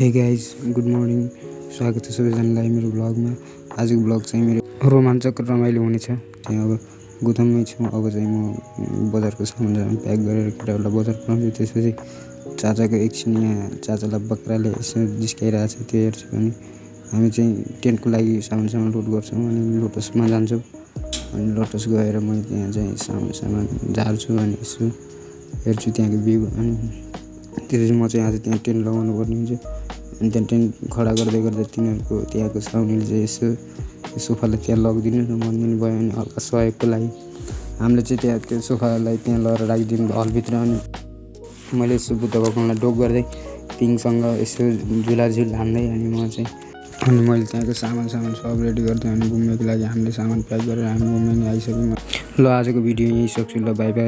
Hey guys good morning. स्वागत छ सबैजनालाई मेरो ब्लगमा। आजको ब्लग चाहिँ मेरो रोमाञ्चक रमाइलो हुनेछ। चाहिँ अब गुथाममै छु। अब चाहिँ म बजारको सामान प्याक गरेर केटाहरूलाई बजार पुऱ्याउँछु। त्यसपछि चाचाको एकछिन यहाँ चाचालाई बक्राले यसो जिस्काइरहेको छ त्यो हेर्छु। अनि हामी चाहिँ टेन्टको लागि सामान लोड गर्छौँ अनि लोटसमा जान्छौँ। अनि लोटस गएर म त्यहाँ चाहिँ सामान झार्छु अनि यसो हेर्छु त्यहाँको भ्यू। अनि त्यसपछि म चाहिँ आज त्यहाँ टेन्ट लगाउनु पर्ने हुन्छ। अनि त्यहाँ टेन्ट खडा गर्दै तिनीहरूको त्यहाँको साउनीले चाहिँ यसो सोफालाई त्यहाँ लगिदिनु न भनिदिनु भयो अनि हल्का सहयोगको लागि हामीले चाहिँ त्यहाँ त्यो सोफालाई त्यहाँ लगेर राखिदिनु भयो हलभित्र। अनि मैले यसो बुद्ध भगवान्लाई डोक गर्दै पिङसँग यसो झुलाझुल हान्दै अनि मैले त्यहाँको सामान सब रेडी गर्दै अनि घुम्नको लागि हामीले सामान प्याक गरेर हामी घुम्न आइसक्यौँ। ल आजको भिडियो यहीँ सक्छु। ल बाई बाई।